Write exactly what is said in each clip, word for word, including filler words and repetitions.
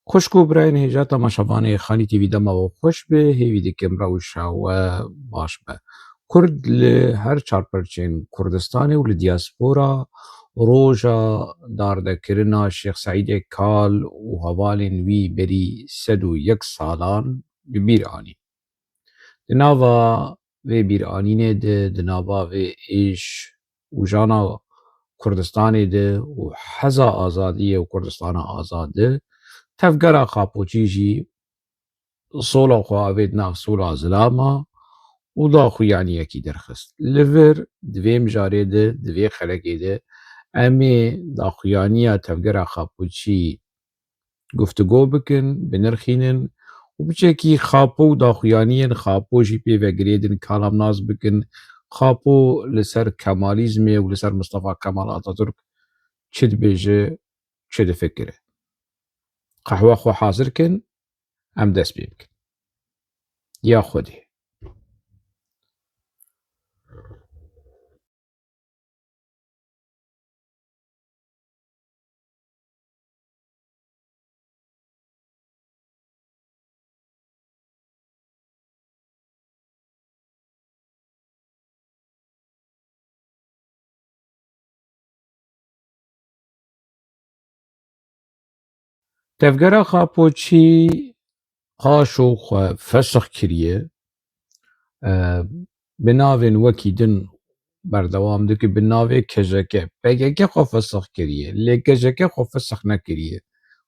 Xwişk û birayên hêja temaşevanê Xanî T V dema we xweş be, hêvî dikim rewşa we baş be. Kurd li her çar perçên Kurdistanê û li diaspora roja dardekirina Şêx Seîdê Kal û hevalên wî berî sed û yek salan bi bîr anî. Di nava vê bîranînê de, di nava vê êş û jana Kurdistanê de û heza azadiyê û Kurdistana azad de, tevgera Xapoçî jî sola xwe avêt nav sola zilama û daxuyaniyekî derxist. Li vir di vê mijarê de, di vê xelekê de em ê daxuyaniya tevgera Xapoçî guftûgo bikin, binirxînin û biçekî Xapo û daxuyaniyên Xapo jî pê ve girêdin, kalamnaz bikin. Xapo li ser Kemalîzmê û li ser Mistefa Kemal Ataturk çi dibêje, çi difikire. Qehwa xwe hazir kin, em dest pê bikin. Ya Xwedê. Tevgera Xapoçî qaşo xwe fesix kiriye. E, bi navên wekî din berdewam dike, bi navê K J K. P K K xwe fesix kiriye, lê K J K xwe fesix nekiriye.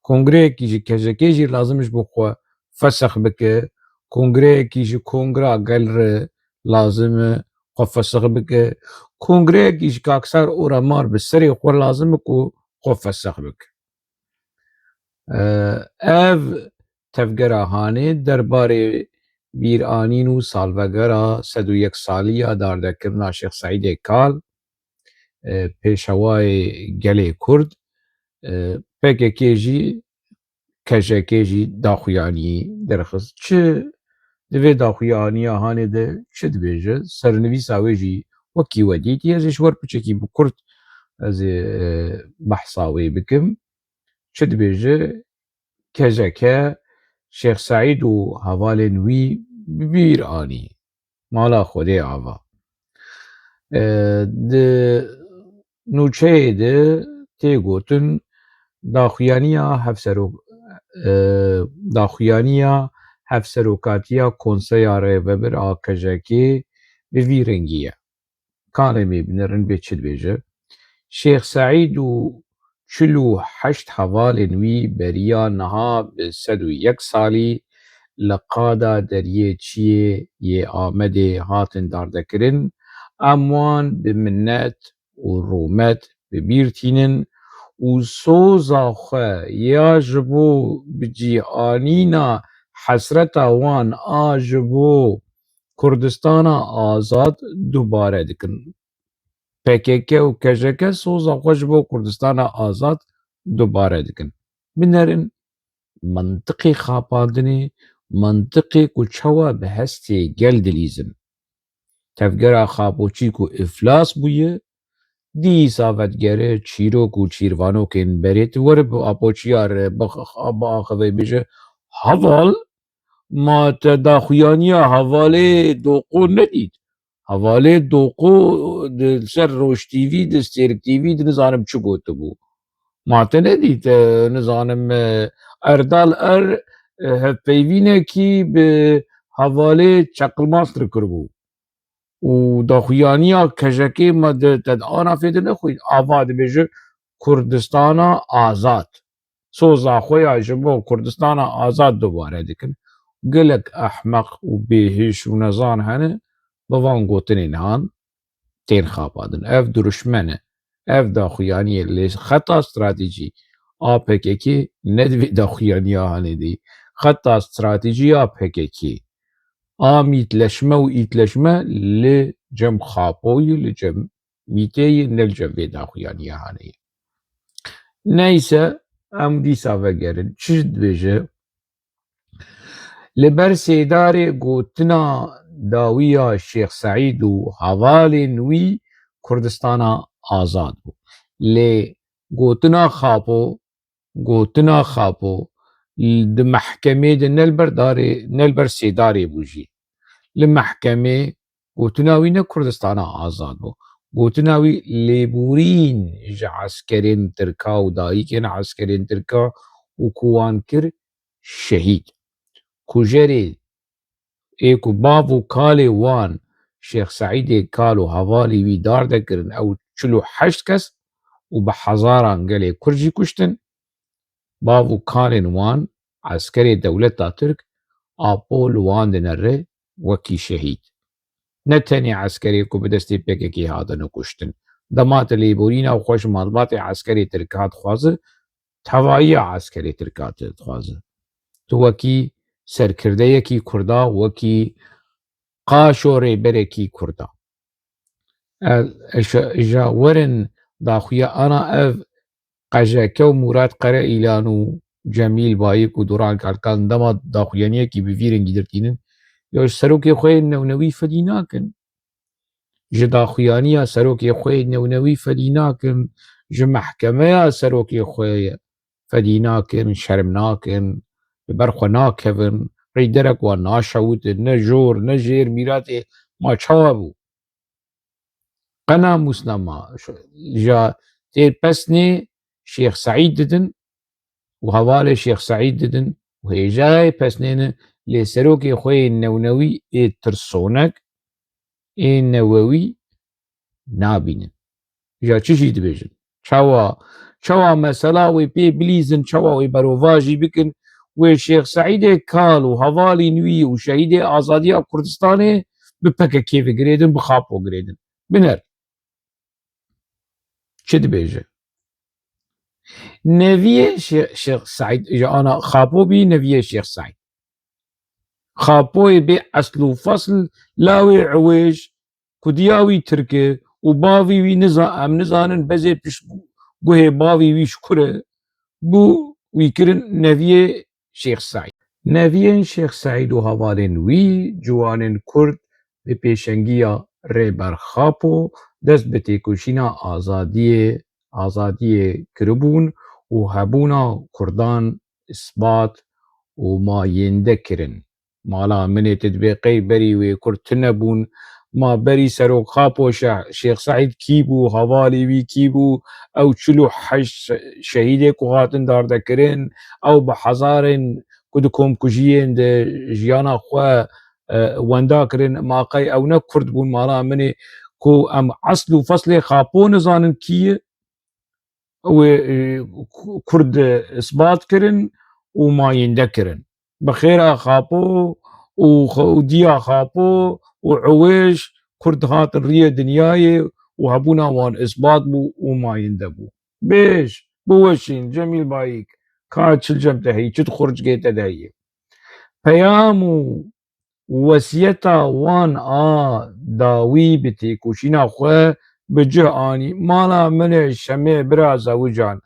Kongreyekî ji K J K jî lazim e ji bo xwe fesix bike. Kongreyekî ji Kongra Gel re lazim e xwe fesix bike. Kongreyekî ji Kaksar Oramar bi serê xwe lazim e ku xwe fesix bike. E, ev tevgera hanê derbarê bîranîn û salvegera sed û yek saliya dardekirina Şêx Seîdê Kal, e, pêşewayê gelê Kurd, e, P K K jî, K J K jî daxuyanî derxist. Çi di vê daxuyaniya hanê de çi dibêje? Sernivîsa wê jî wekî we dîtî. Ez ê ji we re piçekî bi kurt ez ê, e, behsa wê bikim. Çi dibêje? K J K Şêx Seîd û hevalên wî bi bîr anî. Mala Xwedê ava. E, di nûçeyê de tê gotin, daxuyaniya hevserok-, e, daxuyaniya hevserokatiya Konseya Rêvebir a K J K bi vî rengî ye. Kanê me binêrin bê çi dibêje. Şêx Seîd û çil û heşt hevalên wî beriya niha bi sed û yek salî li qada deriyê çiyê yê Amedê hatin dardekirin. Em wan bi minnet û rûmet bi bîr tînin û soza xwe ya ji bo bi cî anîna hesreta wan a ji bo Kurdistana azad dubare dikin. P K K û K J K soza xwe ji bo Kurdistana azad dubare dikin. Binerin mantiqê xapandinê, mantiqê ku çawa bi hestê gel dilîzin. Tevgera Xapoçî ku iflas bûye, dîsa vedigere çîrok û çîrvanokên berê, tu were bi Apoçiya re, bi, bi axivê bêje, heval, ma te daxuyaniya hevalê Doqo nedît? Hevalê Doqo di ser Roj T V, di Stêrk T V, di nizanim çi gotibû. Ma te nedît, e, nizanim, e, Erdal Er, e, hevpeyvînekî bi hevalê Çakılmaz re kiribû. Û daxuyaniya K J K me di te di ana fê de nexwîn. Ava dibêje Kurdistana azad. Soza xwe ya ji bo Kurdistana azad dubare dikin. Gelek ehmeq û bêhiş û nezan hene, bi van gotinên han tên xapandin. Ev diruşmen e. Ev daxuyanî ye. Lê xeta stratejî a P K K ne di vê daxuyaniya hanê de ye. Xeta stratejî ya P K K a mîtleşme û îtleşme li cem Xapoyî, li cem mîteyî, ne li cem vê daxuyaniya hanê ye. Neyse, em dîsa vegerin. Çi dibêje? Li ber sêdarê gotina dawî ya Şêx Seîd û hevalên wî Kurdistana azad bû. Lê gotina Xapo, gotina Xapo Di mehkemê de ne li ber darê, ne li ber sêdarê bû jî. Li mehkemê gotina wî ne Kurdistana azad bû. Gotina wî lêborîn ji eskerên Tirka û dayikên eskerên Tirka û ku wan kir şehîd. Kujerê ê ku bav û kalê wan Şêx Seîdê kal û hevalê wî dardekirin, ew çil û heşt kes û bi hezaran gelê Kurd jî kuştin. Bav û kalên wan eskerê dewleta Tirk Apo li wan dinere wekî şehîd. Ne tenê eskerê ku bi destê P K K hatine kuştin. Dema te lêborîna xwe ji malbatê eskerê Tirka dixwaze, tevahiya eskerê Tirka te dixwaze. Tu wekî serkirdeyekî Kurda, wekî qaşo rêberekî Kurda. Ez, ez, ja werin daxuya ana ev Qejeke û Mûrat Qereîlan û Cemîl Bayik û Duran Kalkan dema daxuyaniyekî bi vî rengî dirtînin, ya ji serokê xwe yê newnewî fedî nakin. Ji daxuyaniya serokê xwe yê newnewî fedî nakin, ji mehkemeya serokê xwe fedî nakin, şerm nakin, li ber xwe nakevin, rêderek wan naşewitin, ne jor, ne jêr mîratê ma çawa bû? Qe namûs nema, ja tê pesnê Şêx Seîd didin û hevalê Şêx Seîd didin û hêjayê pesnê ne lê serokê xwe yê newnewî ê tirsonek, ê newewî nabînin. Ya çi jî dibêjin? Çawa, çawa mesela wê pê bilîzin, çawa wê berovajî bikin, wê Şêx Seîdê kal û hevalên wî û şehîdê azadiya Kurdistanê bi P K K ve girêdin, bi Xapo girêdin. Biner. Çi dibêje? Neviyê Şê-, Şêx Seîd, ji ana Xapo bî, neviyê Şêx Seîd. Xapoyê bê esl û fasl, lawê ewêj, ku diya wî Tirk e û bavî wî niza-, em nizanin bezê pişt guhê bavî wî ji kur e, bû wî kirin neviyê Şêx Seîd. Neviyên Şêx Seîd û hevalên wî, ciwanên Kurd bi pêşengiya Rêber Xapo dest bi têkoşîna azadiyê, azadiyê kiribûn û hebûna Kurdan isbat û mayînde kirin. Mala min ê, tu dibê qey berî wê Kurd tune bûn? Ma berî Serok Xapo Şe-, Şêx Seîd kî bû, hevalê wî kî bû? Ew çil û heşt şe-, şehîdê ku hatin dardekirin, ew bi hezarên ku di komkujiyên de jiyana xwe, e, wenda kirin, ma qey ew ne Kurd bûn? Mala min ê, ku em esl û feslê Xapo nizanin kî ye? Wê, e, Ku-, Kurd isbat kirin û mayînde kirin. Bi xêra Xapo û xwe-, û diya Xapo û ewêj Kurd hatin riyê dinyayê û hebûna wan isbat bû û mayînde bû. Bêj, biweşîn, Cemîl Bayik, ka çil cem te heyî, çi di xurcikê te de heye? Peyam û wesiyeta wan a dawî bi têkoşîna xwe bi cih anî. Mala min e Şemê bira Zewican.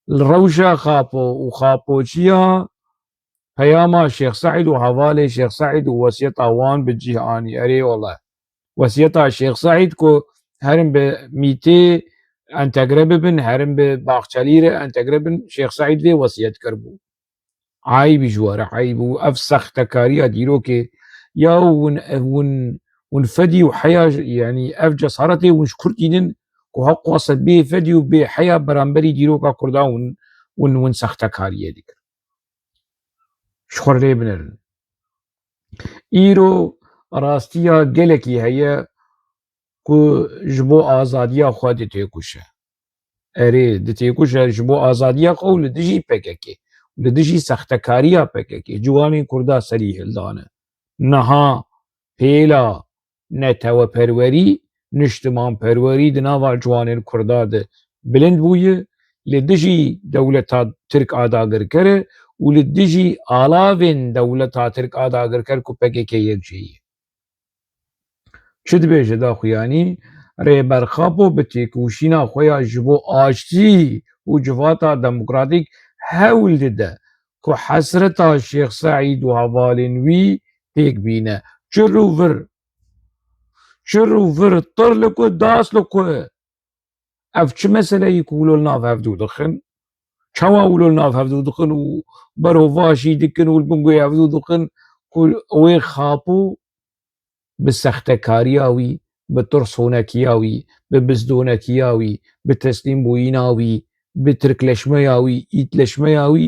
Li rewşa Xapo û Xapoçiya peyama Şêx Seîd û hevalê Şêx Seîd û wesiyeta wan bi cih anî. Erê wele. Wesiyeta Şêx Seîd ku herin bi Mîtê entegre bibin, herin bi Baxçelî re entegre bin, Şêx Seîd vê wesiyet kiribû. Eyb ji we re eyb û ev sextekariya dîrokê ya hûn, hûn, hûn fedî û heya, yanî ev cesaretê hûn ji kur tînin ku heq wase bê fedî û bê heya beramberî dîroka Kurda hûn, hûn, hûn sextekariyê dikin. Ji xwe rê binerin. Îro rastiya gelekî heye ku ji bo azadiya xwe ditêkuşe. Erê, ditêkuşe ji bo azadiya xwe û li dijî P K K û li dijî sextekariya P K K ciwanên Kurda serî hildane. Niha pêla neteweperwerî, niştimanperwerî di nava ciwanên Kurda de bilind bûye, li dijî dewleta Tirk a dagirker e û li dijî alavên dewleta Tirk a dagirker ku P K K yek jê ye. Çi dibêje daxuyanî? Rêber Xapo bi têkoşîna xwe ya ji bo aştî û civata demokratîk hewl dide ku hesreta Şêx Seîd û hevalên wî pêk bîne. Çir û vir. Çir û vir. Tir li ku, das li ku. Ev çi meseleyî ku wilo li nav hevdû dixin? Çawa wilo li nav hevdû dikin û berovajî dikin û li bin guhê hevdû dikin ku wê Xapo bi sextekariya wî, bi tirsûnekiya wî, bi bizdonekiya wî, bi teslîmbûyîna wî, bi tirkleşmeya wî, îtleşmeya wî,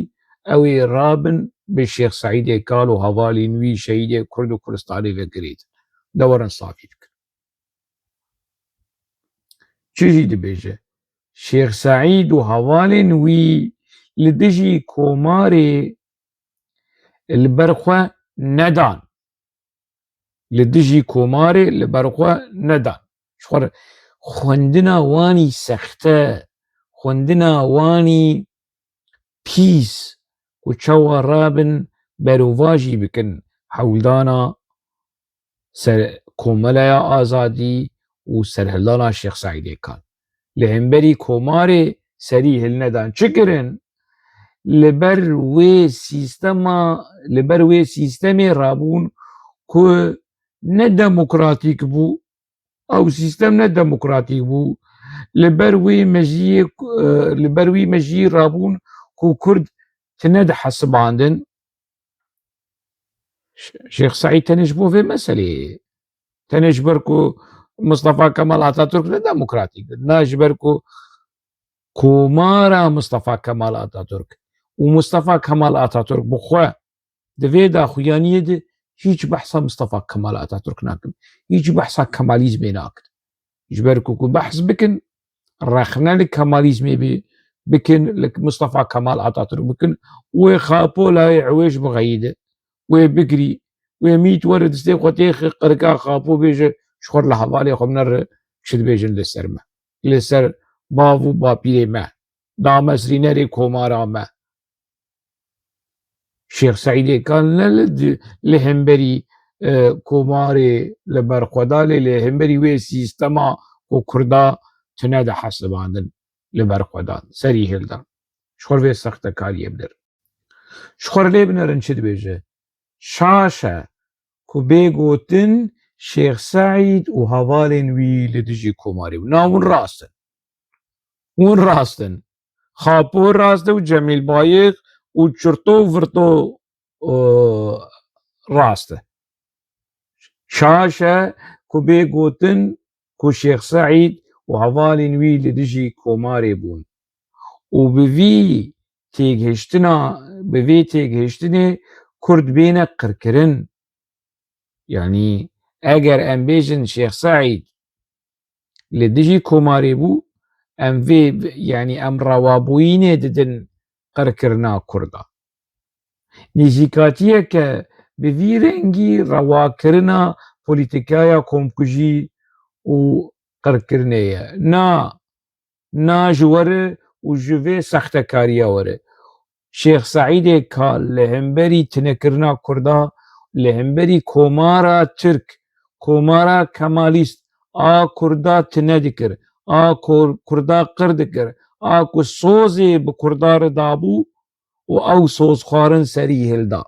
ew ê rabin bi Şêx Seîdê Kal û hevalên wî şehîdê Kurd û Kurdistanê ve girêdin. De werin safî bikin. Çi jî dibêje? Şêx Seîd û hevalên wî li dijî komarê li ber xwe nedan. Li dijî komarê li ber xwe nedan. Ji xwe re xwendina wanî sexte, xwendina wanî pîs ku çawa rabin berovajî bikin hewldana ser Komeleya Azadî û serhildana Şêx Seîdê Kal. Li hemberî komarê serî hilnedan. Çi kirin? Li ber wê sîstema, li ber wê sîstemê rabûn ku ne demokratîk bû, ew sîstem ne demokratîk bû. Li ber wê mejiyê, e, li ber wî mejiyî rabûn ku Kurd tine dihesibandin. Ş-, Şêx Seîd tenê ji bo vê meseleyê, tenê ji ber ku Mustafa Kemal Atatürk ne demokratîk e, na ji ber ku komara Mustafa Kemal Atatürk û Mustafa Kemal Atatürk bi xwe di vê daxuyaniyê de hîç behsa Mustafa Kemal Atatürk nakin, hîç behsa Kemalîzmê nakin. Ji ber ku, ku behs bikin, rexne li Kemalîzmê bi-, bikin, li Mustafa Kemal Atatürk bikin, wê Xapo layê ewêj bixeyide, wê bigirî, wê mît were distê xwe têxi qirika Xapo bêje, ji xwe re li hevalê xwe binere, çi dibêjin li ser me, li ser bav û bapîrê me, damezrînerê komara me. Şêx Seîdê Kal ne li di-, li hemberî, e, komarê li ber xwe da, lê li hemberî wê sîstema ku Kurda tune dihesibandin li ber xwe dan, serî hildan. Ji xwe vê sextekariyê binerin. Ji xwe lê binerin çi dibêje? Şaş e ku bê gotin Şêx Seîd û hevalên wî li dijî komarê bûn. Na hûn rast in. Hûn rast in. Xapo rast e û Cemîl Bayik û çirto û virto, e, rast e. Şaş e ku bê gotin ku Şêx Seîd û hevalên wî li dijî komarê bûn. Û bi vî têgihiştina, bi vê têgihiştinê Kurd bêne qirkirin. Yanî eger em bêjin Şêx Seîd li dijî komarê bû, em vê, yanî em rewabûyînê didin qirkirina Kurda. Nêzîkatiyeke bi vî rengî rewakirina polîtîkaya komkujî û qirkirinê ye. Na, na ji were û ji vê sextekariya were. Şêx Seîdê Kal li hemberî tinekirina Kurda, li hemberî komara Tirk, komara Kemalîst, a Kurda tine dikir, a Kur-, Kurda qir dikir, a ku sozê bi Kurda re dabû û ew sozxwarin serî hilda.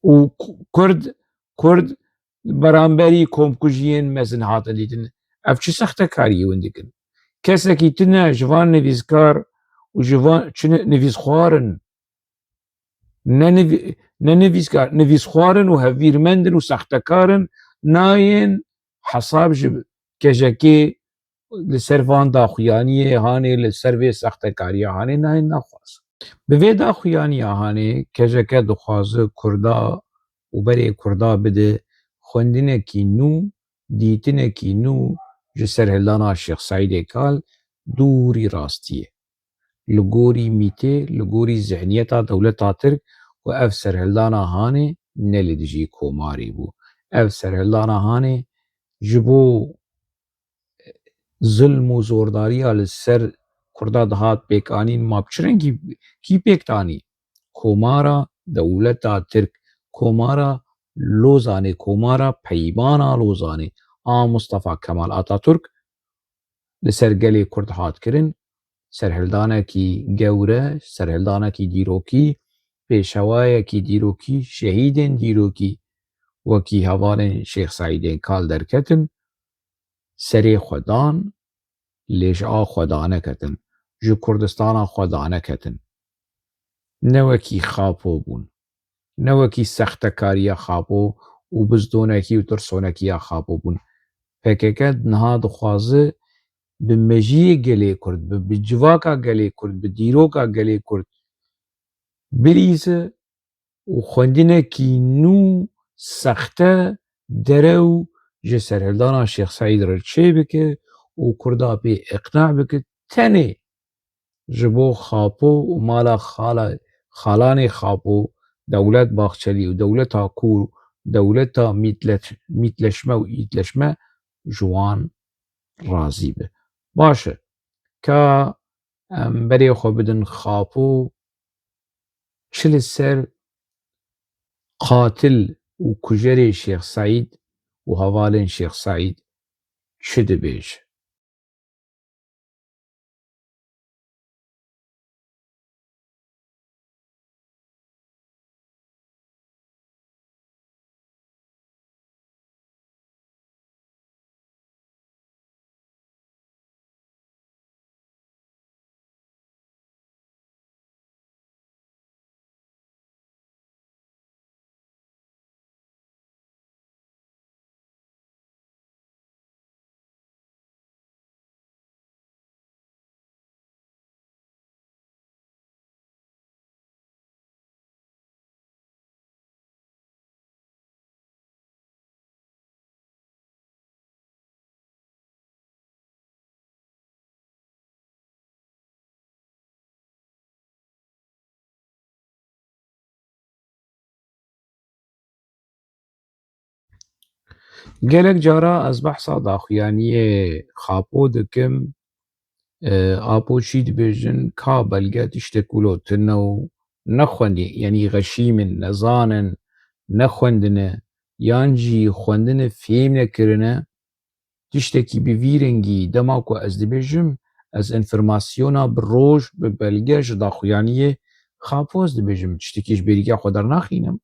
Û Ku-, Kurd, Kurd beramberî komkujiyên mezin hatin dîtin. Ev çi sextekariyê hûn dikin? Kesekî tune ji van nivîskar û ji van çi ni-, nivîsxwar in, ne nivî-, ne nivîskar, nivîsxwar in û hevbîrmend in û sextekar in, nayên hesab ji K J K li ser van daxuyaniyê hanê, li ser vê sextekariya hanê nayên naxwazin. Bi vê daxuyaniya hanê K J K dixwaze Kurda û berê Kurda bide xwendinekî nû, dîtinekî nû ji serhildana Şêx Seîdê Kal dûrî rastiyê. Li gorî mîtê, li gorî zihniyeta dewleta Tirk ku ev serhildana hanê ne li dijî komarê bû. Ev serhildana hanê ji bo zilm û zordariya li ser Kurda dihat pêkanîn, ma bi çi rengî kî pêk danî? Komara dewleta Tirk, komara Lozanê, komara peymana Lozanê a Mustafa Kemal Atatürk li ser gelê Kurd hat kirin. Serhildanekî gewre, serhildanekî dîrokî, pêşewayekî dîrokî, şehîdên dîrokî wekî hevalên Şêx Seîdên Kal derketin, serê xwe dan, lê ji a xwe daneketin. ji Kurdistana xwe daneketin. Ne wekî Xapo bûn. Ne wekî sextekariya Xapo û bizdonekî û tirsonekiya Xapo bûn. P K K niha dixwaze bi mejiyê gelê Kurd, bi, bi civaka gelê Kurd, bi dîroka gelê Kurd bilîze û xwendinekî nû sexte derew ji serhildana Şêx Seîd re çêbike û Kurda pê iqna bike, tenê ji bo Xapo û mala xala, xalanê Xapo, Dewlet Baxçelî û Dewleta Kûr, Dewleta mîtleş-, mîtleşme û îtleşme ji wan razî be. Baş e, ka em berê xwe bidin Xapo, çi li ser qatil û kujerê Şêx Seîd û hevalên Şêx Seîd çi dibêje? Gelek cara ez behsa daxuyaniyê Xapo dikim. E, Apo çî dibêjin, ka belge tiştek wilo tune û nexwendî, yanî xeşîm in, nezan in, nexwendine, yan jî xwendine fêm nekirine. Tiştekî bi vî rengî, dema ku ez dibêjim, ez înformasyona bi roj, bi belge ji daxuyaniyê Xapo ez dibêjim, tiştekî ji bêrîka xwe dernaxînim.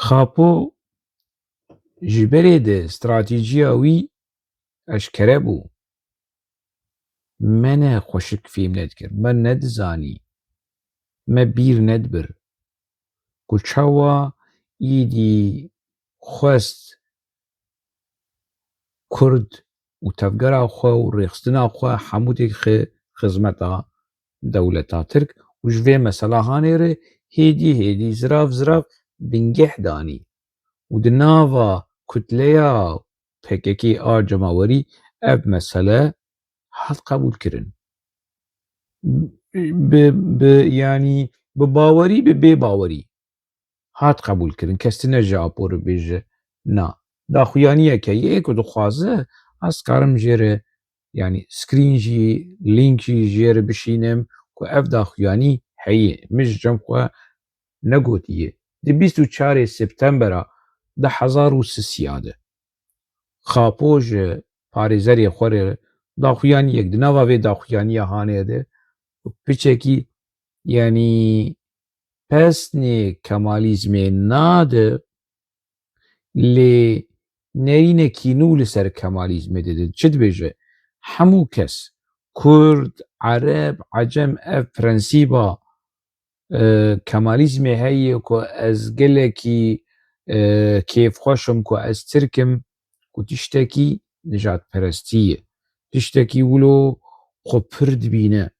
Xapo ji berê de stratejîya wî eşkere bû. Me ne xweşik fêm nedikir, me nedizanî, me bîr nedibir ku çawa îdî xwest Kurd û tevgera xwe û rêxistina xwe hemû têxe xizmeta dewleta Tirk û ji vê mesela hanê re hêdî hêdî, zirav zirav bingeh danî û di nava kutleya P K K a cemawerî ev mesele hat qebûlkirin. Bi, bi, yanî bi bawerî, bi bêbawerî hat qebûlkirin. Kes tine ji Apo re bêje na. Daxuyaniyeke yê ku dixwaze, ez karim jê re, yanî screen jî, link jî jê re bişînim ku ev daxuyanî heye. Min ji cem xwe negotiye. Di bîst û çarê Septembera du hezar û sisiya de Xapo ji parêzerê xwe re daxuyaniyek di nava vê daxuyaniya hanê de piçekî, yanî pesnê Kemalîzmê nade, lê nerînekî nû li ser Kemalîzmê dide. Çi dibêje? Hemû kes, Kurd, Ereb, Ecem, ev prensîba, e, Kemalîzmê heye ku ez gelekî, e, kêfxweş im ku ez Tirk im, ku tiştekî nijadperestî ye. Tiştekî wilo xwe pir dibîne.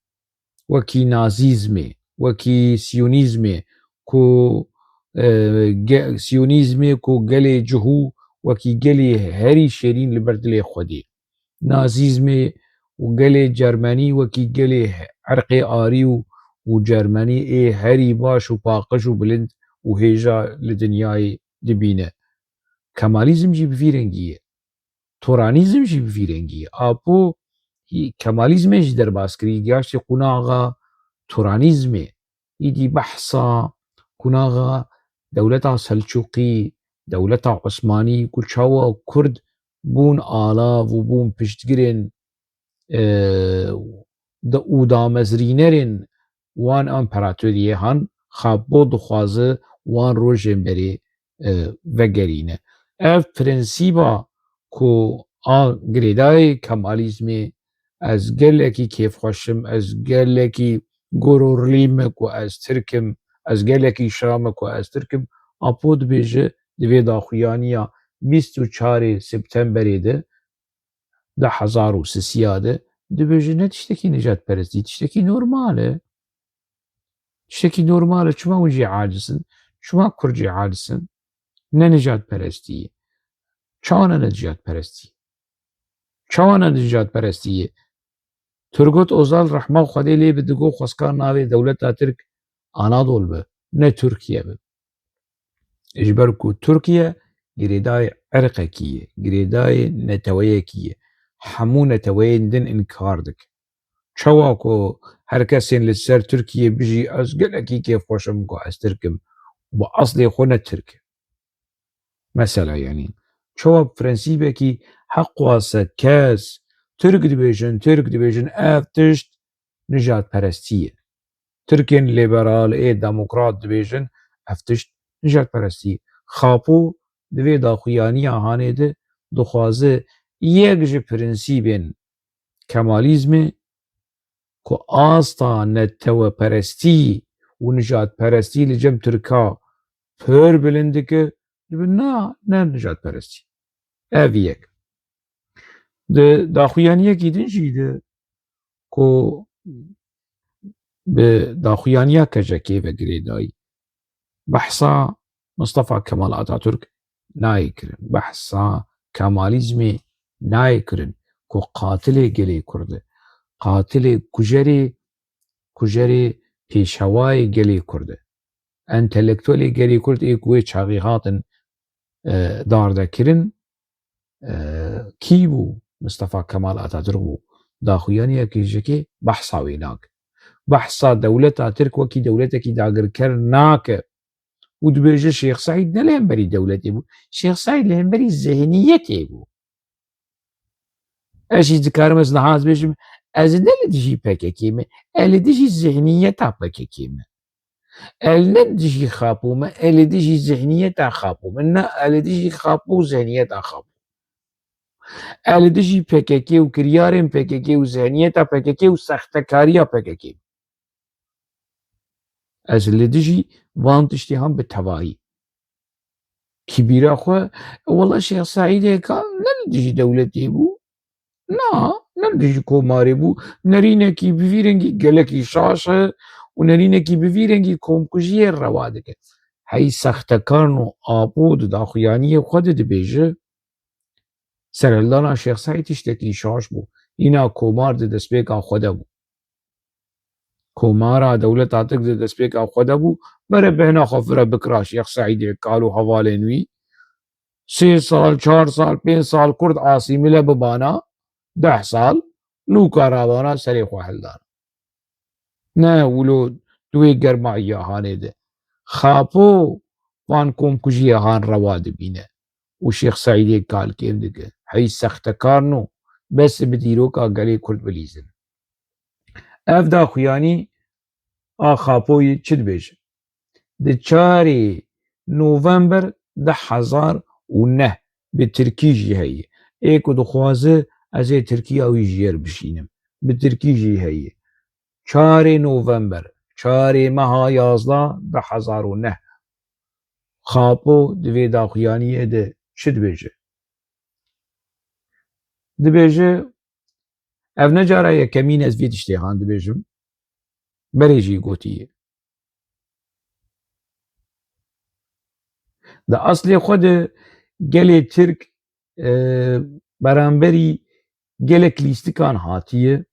Wekî nazîzmê, wekî siyonîzmê ku, e, ge-, siyonîzmê ku gelê cihû wekî gelê herî şêrîn li ber dilê xwe dê. Nazîzmê û gelê cermenî wekî gelê erqê arî û, û cermenî ê herî baş û paqij û bilind û hêja li dinyayê dibîne. Kemalîzm jî bi vî rengî ye. Toranîzm jî bi vî rengî ye. Apo hî Kemalîzmê jî derbas kirî, gihaştî qunaxa Toranîzmê. Îdî behsa qunaxa dewleta Selçûqî, dewleta Osmanî, ku çawa Kurd bûn alav û bûn piştgirên, e, de, û damezrînerên wan împaratoriyê han, Xapo dixwaze wan rojên berê, e, vegerîne. Ev prensîba ku a girêdayê Kemalîzmê, ez gelekî kêfxweş im, ez gelekî gururlî me ku ez Tirk im, ez gelekî şa me ku ez Tirk im. Apo dibêje di vê daxuyaniya bîst û çarê Septemberê de, du hezar û sisiya de, dibêje ne tiştekî nijadperestî, tiştekî normal e. Tiştekî normal e. Çima hûn jî aciz in? Çima Kurd jî aciz in? Ne nijadperestî ye. Çawa ne nijadperestî? Çawa ne nijadperestî ye? Turgut Ozal rehma Xwedê lê bi digo xwestkar navê dewleta Tirk Anadol bi, ne Tirkiye bi. Ji ber ku Tirkiye girêdayê irqekî ye, girêdayê neteweyekî ye. Hemû neteweyên din înkar dike. Çawa ku her kesên li ser Tirkiye bijî, ez gelekî kêfxweş im ku ez Tirk im, bi eslê xwe ne Tirk e. Mesela, yanî, çawa bi prensîbekî heqwase kes Tirk dibêjin, Tirk dibêjin, ev tişt nijadperestî ye. Tirkên lîberal ê demokrat dibêjin, ev tişt nijadperestî ye. Xapo di vê daxuyaniya hanê de dixwaze yek ji prensîbên Kemalîzmê ku asta neteweperestî û nijadperestî li cem Tirka pir bilind dike, dibe na, ne nijadperestî. Ev yek. Di daxuyaniyekî din jî de ku bi daxuyaniya K J K ve girêdayî, behsa Mustafa Kemal Atatürk nayê kirin. Behsa Kemalîzmê nayê kirin ku qatilê gelê Kurd e. Qatilê, kujerê, kujerê pêşewayê gelê Kurd e. Entelektuelê gelê Kurd ê ku wê çaxî hatin, e, dardekirin, e, kî bû? Mustafa Kemal Atatürk bû. Daxuyaniya K J K behsa wê nake. Behsa dewleta Tirk wekî dewletekî dagirker nake. Û dibêje Şêx Seîd ne li hemberî dewletê bû. Şêx Seîd li hemberî zihniyetê bû. Ez jî dikarim ez niha ez bêjim, ez ne li dijî P K K me, ez li dijî zihniyeta P K K me. Ez ne li dijî Xapo me, ez li dijî zihniyeta Xapo me. Na, ez li dijî Xapo û zihniyeta Xapo. Ez li dijî P K K û kiryarên P K K û zihniyeta P K K û sextekariya P K K me. Ez li dijî van tiştê han bi tevayî. Kîbîra xwe, wela Şêx Seîdê Kal ne li dijî dewletê bû. Na, ne li dijî komarê bû. Nerînekî bi vî rengî gelekî şaş e û nerînekî bi vî rengî komkujiyê rewa dike. Hey sextekarno Apo di daxuyaniyê xwe de dibêje, serhildana Şêx Seîd tiştekî şaş bû. Îna komar di destpêka xwe de bû. Komara dewleta Tirk di destpêka xwe de bû. Bere bêhna xwe fire bikira Şêx Seîdê Kal û hevalên wî. Sê sal, çar sal, pênc sal Kurd asîmîle bibana, deh sal, nûka ravana serê xwe hildana. Ne wilo di wê germahiya hanê de. Xapo van komkujiya han rewa dibîne û Şêx Seîdê Kal kêm dike. Hey sextekarno, bes bi dîroka gelê Kurd bilîzin. Ev daxuyanî a Xapoyê çi dibêje? Di çarê November du hezar û neh bi tirkî jî heye. Ê ku dixwaze ez ê tirkiya wî ji yer bişînim. Bi tirkî jî heye. Çarê November, çarê meha yazdeh du hezar û neh. Xapo di vê daxuyaniyê de çi dibêje? Dibêje, ev ne cara yekemîn ez vê tiştê han dibêjim. Berê jî gotiye. Di eslê xwe de gelê Tirk, e, beramberî gelek lîstikan hatiye.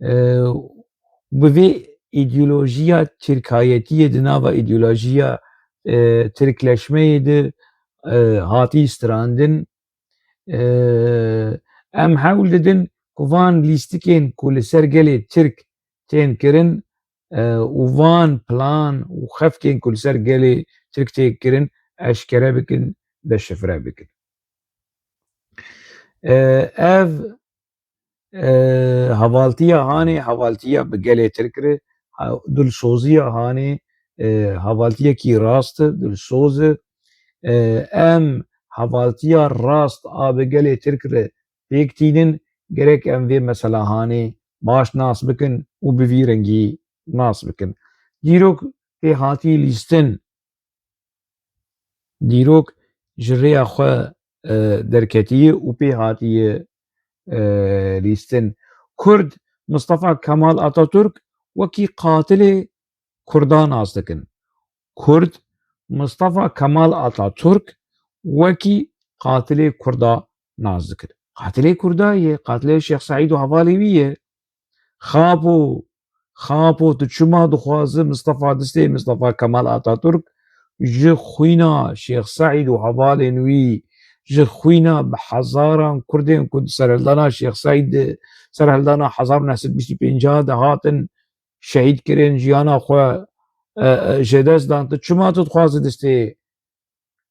E, bi vê îdeolojiya tirkayetiyê di nava îdeolojiya, e, tirkleşmeyê de, e, hatî strandin. E, em hewl didin ku van lîstikên ku li ser gelê Tirk tên kirin, e, û van plan û xefkên ku li ser gelê Tirk tê kirin, eşkere bikin, deşifre bikin. E, ev, e, hevaltiya hanê, hevaltiya bi gelê Tirk re, ha-, dilsoziya hanê, e, hevaltiyekî rast e, dilsoz e. E, em hevaltiya rast a bi gelê Tirk re pêk tînin, gerek em vê meselahanê baş nas bikin û bi vî rengî nas bikin. Dîrok tê hatî lîstin. Dîrok ji rêya xwe, e, derketiye û pê hatiye, e, lîstin. Kurd Mustafa Kemal Atatürk wekî qatilê Kurda nas dikin. Kurd Mustafa Kemal Atatürk wekî qatilê Kurda nas dikin. Qatilê Kurda ye, qatilê Şêx Seîd û hevalê wî ye. Xapo, Xapo, tu çima dixwazi Mistefa distê Mistefa Kemal Atatürk ji xwîna Şêx Seîd û hevalên wî, ji xwîna bi hezaran Kurdên ku di serhildana Şêx Seîd, serhildana hezar û neh sed bîst û pênc de hatin şehîd kirin, jiyana xwe, e, e, ji dest dan, tu çima tu dixwazi distê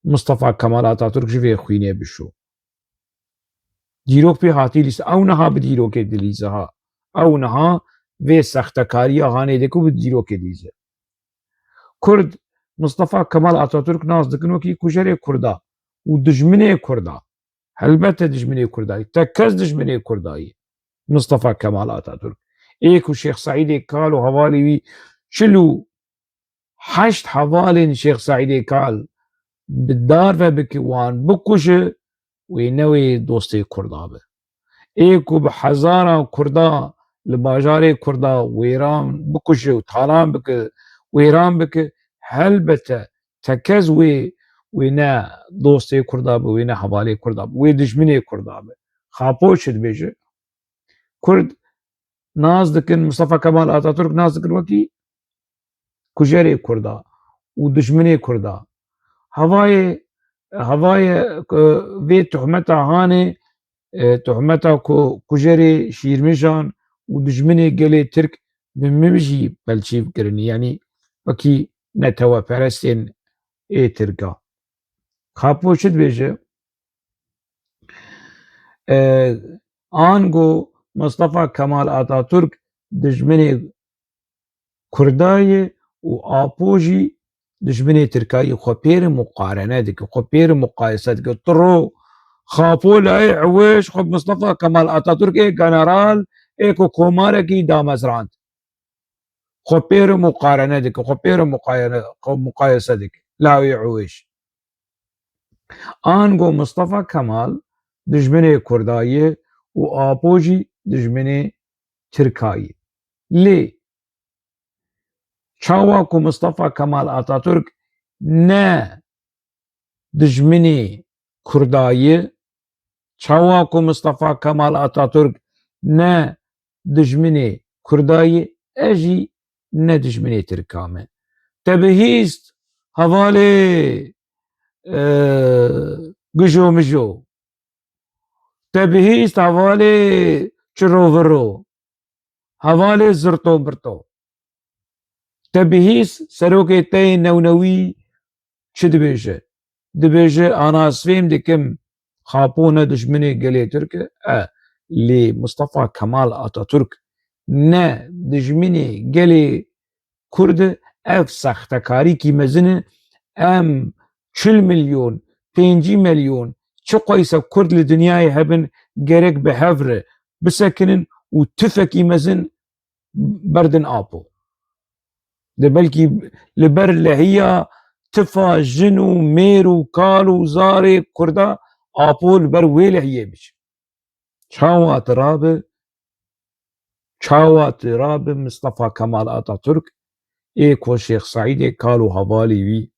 Mistefa Kemal Atatürk ji vê xwînê bişo? Dîrok pê hatî lîze. Ew niha bi dîrokê dilîze ha. Ew niha vê sextekariya hanê dike û bi dîrokê dilîze. Kurd Mistefa Kemal Atatürk nas dikin wekî kujerê Kurda û dijminê Kurda. Helbete dijminê Kurda ye. Tek kes dijminê Kurda ye. Mistefa Kemal Atatürk. Ê ku Şêx Seîdê Kal û hevalê wî çil û heşt hevalên Şêx Seîdê Kal bi darve bike, wan bikuje, wê ne wê dostê Kurda be. Ê ku bi hezaran Kurda li bajarê Kurda wêran bikuje û talan bike, wêran bike, helbete tekez wê, wê ne dostê Kurda be, wê ne hevalê Kurda be, wê dijminê Kurda be. Xapo çi dibêje? Kurd nas dikin, Mustafa Kemal Atatürk nas dikin wekî kujerê Kurda û dijminê Kurda. Hevayê, hevayê ku vê tuhmeta hanê, e, tuhmeta ku kujerê şîrmijan û dijminê gelê Tirk bi min jî belçîv kirinî, yanî wekî neteweperestên ê Tirka. Xapo çi dibêje? E, ango Mustafa Kemal Atatürk dijminê Kurda ye û Apo jî dijminê Tirka ye. Xwe pêre muqarene dike, xwe pêre muqayese dike. Tu ro Xapo layê Ewêş xwe Mustafa Kemal Atatürk ê general ê ku komarekî damezrand. Xwe pêre muqarene dike, xwe pêre muqayene-, xwe muqayese dike. Lawê Ewêş. Ango Mustafa Kemal dijminê Kurda ye û Apo jî dijminê Tirka ye. Lê çawa ku Mustafa Kemal Atatürk ne dijminê Kurda ye, çawa ku Mustafa Kemal Atatürk ne dijminê Kurda ye, ez jî ne dijminê Tirka me. Te bihîst hevalê, e, gijo mijo. Te bihîst hevalê çiro viro. Hevalê zirto mirto. Te bihîst serokê te yê newnewî çi dibêje? Dibêje, ana ez fêm dikim Xapo ne dijminê gelê Tirk e. E, lê Mustafa Kemal Atatürk ne dijminê gelê Kurd e. Ev sextekarîkî mezin e. Em çil milyon, pêncî milyon, çiqayse Kurd li dinyayê hebin, gerek bi hev re bisekinin û tifekî mezin berdin Apo. De belkî li ber lehiya tifa jin û mêr û kal û zarê Kurda Apo li ber wê lehiyê biçe. Çawa tu rabe, çawa tu rabe Mistefa Kemal Atatürk ê ku Şêx Seîdê Kal û hevalî wî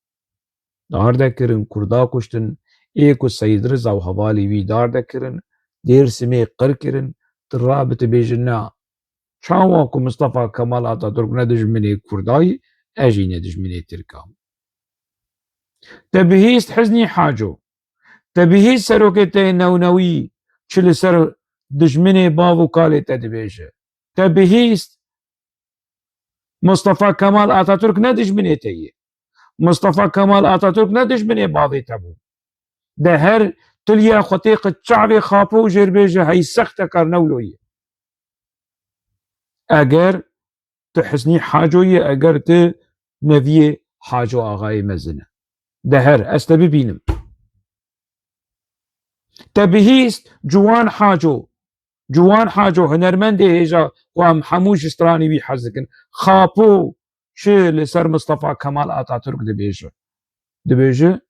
darde kirin, Kurda kuştin, ê ku Seyîd Riza û hevalî wî darde kirin, Dêrsimê qir kirin, tu rabe tu bêjin na. Çawa ku Mistefa Kemal Atatürk ne dijminê Kurda ye, ez jî ne dijminê Tirka me. Te bihîst Hiznî Haco. Te bihîst serokê te yê newnewî çi li ser dijminê bav û kalê te dibêje. Te bihîst Mustafa Kemal Atatürk ne dijminê te ye. Mustafa Kemal Atatürk ne dijminê bavê te bû. De her tiliya xwe têqe çavê Xapo û jêrbêje hey sextekar newlo ye. Eger tu Hisnî Haco yî, eger tu neviyê Haco Axayê mezin e. De her, ez te bibînim. Te bihîst Ciwan Haco. Ciwan Haco, hunermendê hêja ku em hemû ji stranî wî hez dikin. Xapo çi li ser Mistefa Kemal Atatürk dibêje? Dibêje,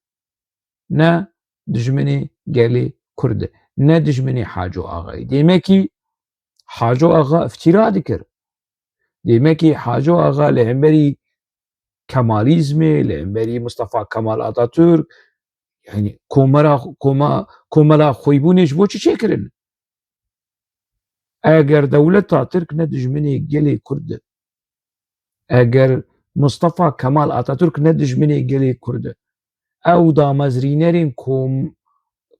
ne dijminê gelê Kurd e, ne dijminê Haco Axayê. Dêmekî Haco Axa iftîra dikir. Dêmekî Haco Axa li hemberî Kemalîzmê, li hemberî Mistefa Kemal Atatürk, yani komera, koma, komela xweybûnê ji bo çi çêkirin? Eger dewleta Tirk ne dijminê gelê Kurd e, eger Mistefa Kemal Atatürk ne dijminê gelê Kurd e, ew damezrînerên kom-,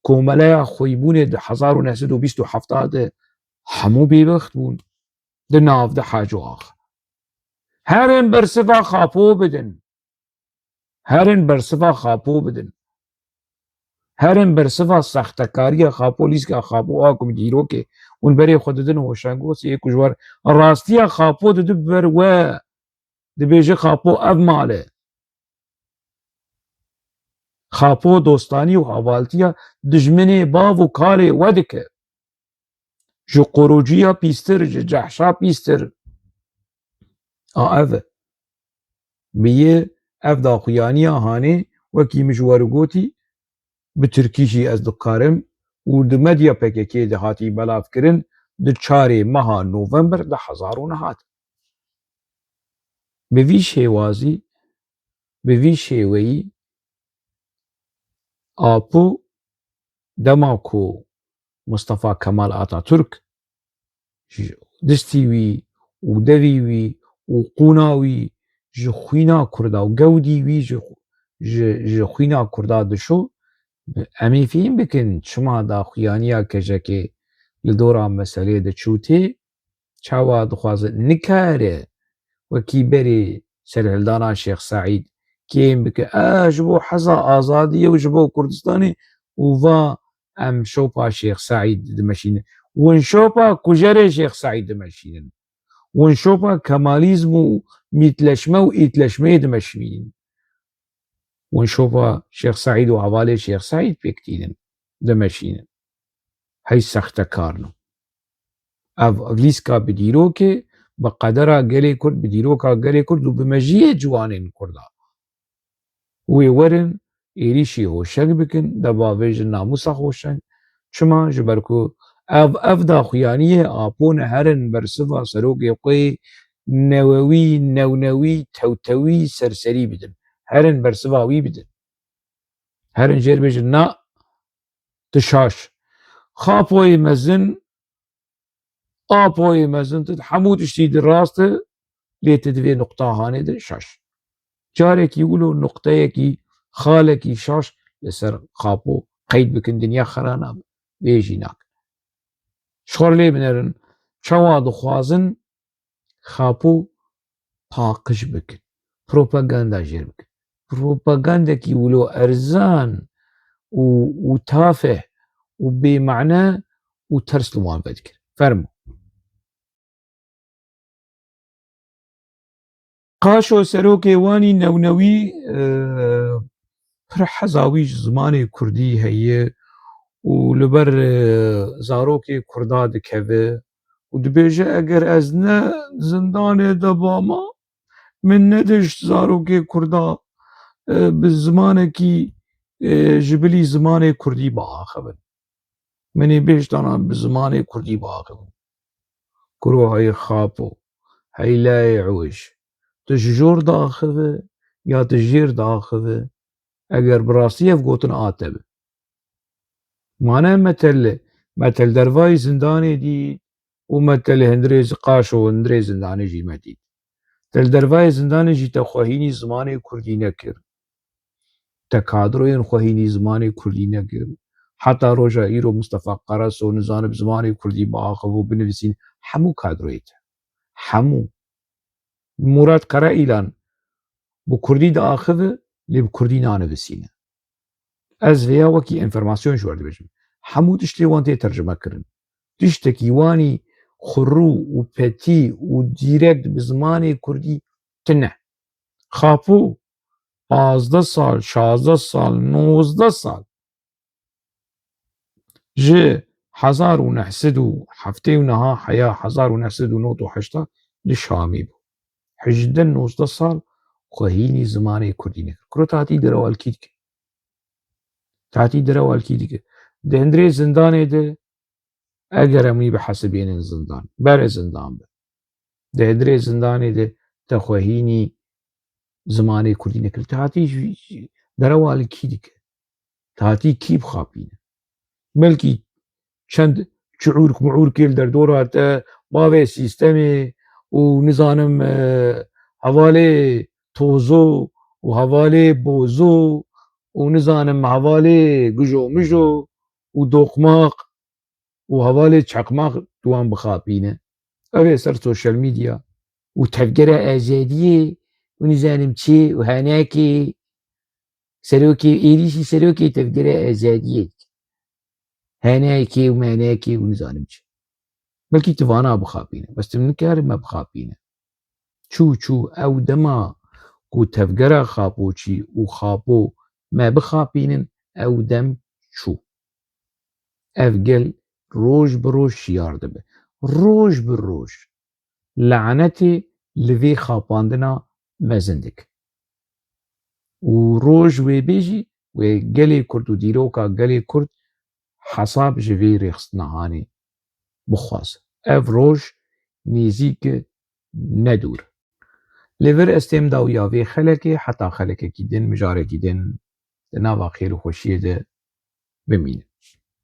komeleya xweybûnê di hezar û neh sed û bîst û heft de hemû bêbext bûn di nav de Haco Axa. Herin bersiva Xapo bidin. Herin bersiva Xapo bidin. Herin bersiva sextekariya Xapo, lîska Xapo a ku bi dîrokê hûn berê xwe didin Hoşengosê yê ku ji wer rastiya Xapo didi ber we. Dibêje Xapo ev mal e. Xapo dostanî û hevaltiya dijminê bav û kalê we dike. Ji qorociya pîstir, ji cehşa pîstir. A ev e. Bi yê ev daxuyaniya hanê, wekî min ji we re gotî, bi tirkî jî ez dikarim û di medya P K K de hatî belavkirin, di çarê meha November du hezar û neh hat. Bi vî şêwazî, bi vî şêweyî Apo dema ku Mustafa Kemal Atatürk ji distî wî û devî wî û qûna wî ji xwîna Kurda û gewdî wî ji, ji, ji xwîna Kurda dişo, em ê fîm bikin çima daxuyaniya kejekê li dora meselê diçû tê, çawa dixwaze nikare wekî berê serhildana Şêx Seîd kêm bike, e, ji bo heza azadiyê û ji bo Kurdistanê û va em şopa Şêx Seîd dimeşînin. Win şopa kujerê Şêx Seîd dimeşînin. Win şopa Kemalîzm û mîtleşme û îtleşmeyê dimeşînin. Win şopa Şêx Seîd û hevalê Şêx Seîd pêk tînin, dimeşînin. Hey sextekarno. Ev lîska bi dîrokê, bi qedera gelê Kurd, bi dîroka gelê Kurd û bi mejiyê ciwanên Kurda. Wê werin êrîşî Hoşeng bikin, debavêjin namûsa Hoşeng. Çima? Ji ber ku ev, ev daxuyaniyê Apo ne herin bersiva serokê xwe yê newewî, newnewî, tewtewî, serserî bidin. Herin bersiva wî bidin. Herin jêr bêjin, na, tu şaş. Xapoyê mezin, Apoyê mezin, tu hemû tiştî di rast e, lê tu di vê nuqta hanê de şaş. Carekî wilo nuqteyekî, xalekî şaş li ser Xapo qeyd bikin, dinya xera nabe. Vê jî nakin. Ji xwe re lê binerin, çawa dixwazin Xapo paqij bikin, propaganda jêr bikin. Propagandekî wilo erzan û, û tafeh û bêmane û ters li wan vedikir. Fermo. Qaşo serokê wanî newnewî, e, pir heza wî ji zimanê kurdî heye û li ber, e, zarokê kurda dikeve û dibêje, eger ez ne zindanê de bama, min nedişt zarokê kurda, e, bi zimanekî, e, ji bilî zimanê kurdî biaxivin. Min ê bêjtana bi zimanê kurdî biaxivin. Kuro hey Xapo, hey layê ewêj. Tu ji jor diaxive ya tu jêr diaxive? Eger bi rastî ev gotin a te be. Mane me te li, me te li dervayî zindanê dît û me te li hundirê zi-, qaşo hundirê zindanê jî me dît. Te li dervayê zindanê jî te xwehînî zimanê kurdî nekir. Te kadroyên xwehînî zimanê kurdî nekir. Heta roja îro Mistefa Qaraso nizane bi zimanê kurdî biaxiv û binivîsîn. Hemû kadroyê te. Hemû. Murat Karaîlan bi kurdî diaxive, lê bi kurdî nanivîsîne. Ez vêya wekî enformasyon ji we re dibêjim. Hemû tiştê wan tê tercime kirin. Tiştekî wanî xurû û petî û dîrekt bi zimanê kurdî tine. Xapo pazdeh sal, şazdeh sal, nozdeh sal Ji hezar û neh sed û heftê û niha heya hezar û neh sed û nod û heşta li Şamê bû. Hejdeh nozdeh sal xwehînî zimanê kurdî nekir. Kuro tatî derewalkî dike. Tatî derewalkî dike. Di hundirê zindanê de eger em wî bihesibînin zindan, berê zindan be. Di hundirê zindanê de te xwehînî zimanê kurdî nekir. Tatî jî, jî derewalkî dike. Tatî kî bixapîne? Belkî çend çiûrk miûrkê li derdora te, bavê sîstemê û nizanim, e, hevalê tozo û hevalê bozo û nizanim hevalê gujo mijo û doqmaq û hevalê çeqmaq di wan bixapîne. Ev ê ser sosyal medya û tevgera azadiyê û nizanim çi û henekê serokê, êrîşî serokê tevgera azadiyê dike. Henekê û menekê û nizanim çi. Belkî tu vana bixapîne. Bes tu nikare me bixapîne. Çû, çû, ew dema ku tevgera Xapoçî û Xapo me bixapînin, ew dem çû. Ev gel roj bi roj şiyar dibe. Roj bi roj lanetê li vê xapandina mezin dike. Û roj wê bê jî wê gelê Kurd û dîroka gelê Kurd hesab ji vê rêxistina hanê bixwaze. Ev roj nêzîk e, ne dûr. Lê vir ez têm dawiya vê xelekê heta xelekekî din, mijarekî din di nava xêr û xweşiyê de bimînin.